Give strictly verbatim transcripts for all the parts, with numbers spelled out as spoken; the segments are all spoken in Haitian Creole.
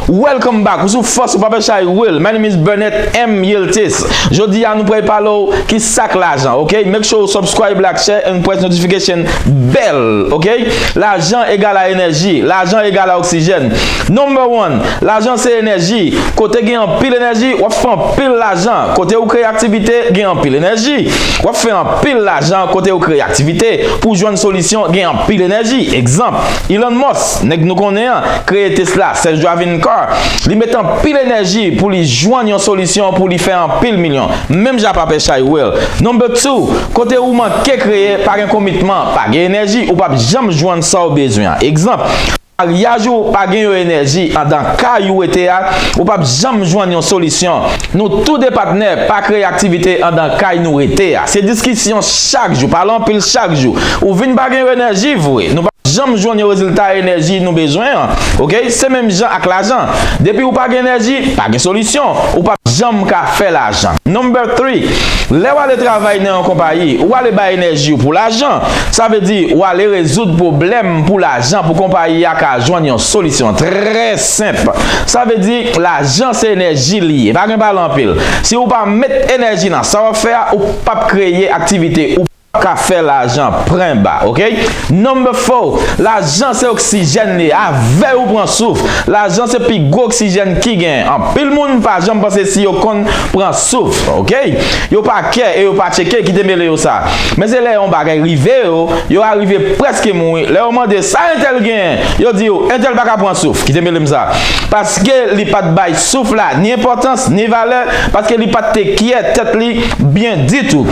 Welcome back. Ou sou Fòs ou Papa Chay Will. My name is Bernett M. Yiltis. Jodi a, nou pral pale w ki sa k lajan, ok? Make sure ou subscribe, like, share, and press notification bell, ok? Lajan egal a enèji. Lajan egal a oksijèn. Number one, lajan se enèji. Kote gen anpil enèji, w ap fè anpil lajan. Kote ou kreye aktivite, gen anpil enèji. W ap fè anpil lajan kote ou kreye aktivite. Pou jwenn solisyon, gen anpil enèji. Egzanp, Elon Musk, nèg nou konnen an, kreye Tesla, self-driving car. Li met anpil enèji pou li jwenn yon solisyon pou li fè anpil milyon. Menm jan Papa Chay Will. Number two, kote ou manke kreye, pa gen komitman, pa gen enèji, ou p ap janm jwenn sa w bezwen an. Egzanp, maryaj ou pa gen yon enèji andan kay ou rete a, ou p ap janm jwenn yon solisyon. Nou tou de patnè pa kreye aktivite andan kay nou rete a. Se diskisyon chak jou, pale anpil chak jou. Ou vin pa gen yon enèji vre. Nou p ap janm jwenn yon rezilta enèji nou bezwen an. Ok? Se menm jan ak lajan. Depi ou pa gen enèji, pa gen solisyon. Ou p ap janm ka fè lajan. Number three, lè w ale travay nan yon konpayi, ou ale bay enèji w pou lajan. Sa vle di, ou ale rezoud pwoblèm pou lajan, pou konpayi a ka jwenn yon solisyon trè senp. Sa vle di, lajan se enèji li ye. Pa gen pale anpil. Si ou pa met enèji nan sa w ap fè a, ou p ap kreye aktivite. Ou p ap ka fè lajan pren ba, ok? Number four, lajan se oksijèn li ye. Avè l ou pran souf. Lajan se pi gwo oksijèn ki gen. Anpil moun pa janm panse si yo konn pran souf, ok? Yo pa kè e yo pa tcheke, kite mele yo sa. Men se lè yon bagay rive yo, yo arive prèske mouri. Lè yo mande sa entèl genyen, yo di yo, entèl pa ka pran souf, kite mele m sa. Paske li pa t bay souf la ni enpòtans, ni valè, paske li pa t te kyè tèt li byen ditou.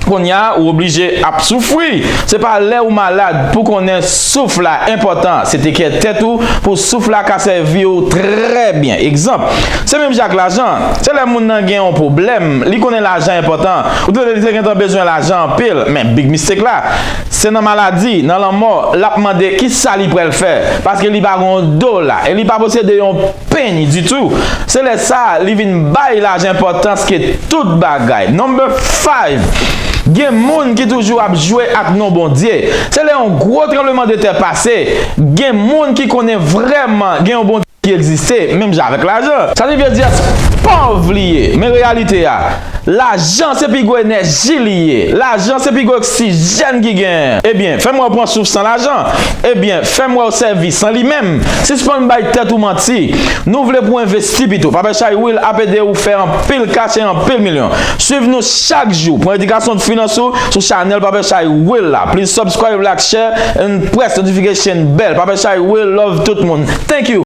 Kounye a, ou oblije ap soufri. Se pa lè ou malad pou konnen souf la enpòtan. Se te kyè tèt ou pou souf la ka sèvi w trè byen. Egzanp, se menm jan ak lajan. Se lè moun nan gen yon pwoblèm, li konnen lajan enpòtan. Ou tande li te gentan bezwen lajan anpil, men big mistake la, se nan maladi, nan lanmò, l ap mande ki sa li pral fè, paske li pa gen yon dola, e li pa posede yon peni ditou. Se lè sa a, li vin bay lajan enpòtans ke tout bagay. Number five, gen moun ki toujou ap jwe ak non Bondye. Se lè yon gwo tranblemanntè pase, gen moun ki konnen vrèman gen yon Bondye ki egziste, menm jan avèk lajan. Sa te vle di s pòv li ye. Men reyalite a, lajan se pi gwo enèji li ye. Lajan se pi gwo oksijèn ki genyen. Ebyen, fè m wè w pran souf san lajan. Ebyen, fè m wè w sèvi san li menm. Sispann bay tèt ou manti. Nou vle pou w envesti pito. Papa Chay Will ap ede ou fè anpil kach e anpil milyon. Swiv nou chak jou. Pran edikasyon finans ou sou chanèl Papa Chay Will la. Please subscribe, like, share, and press notification bell. Papa Chay Will love tout moun. Thank you.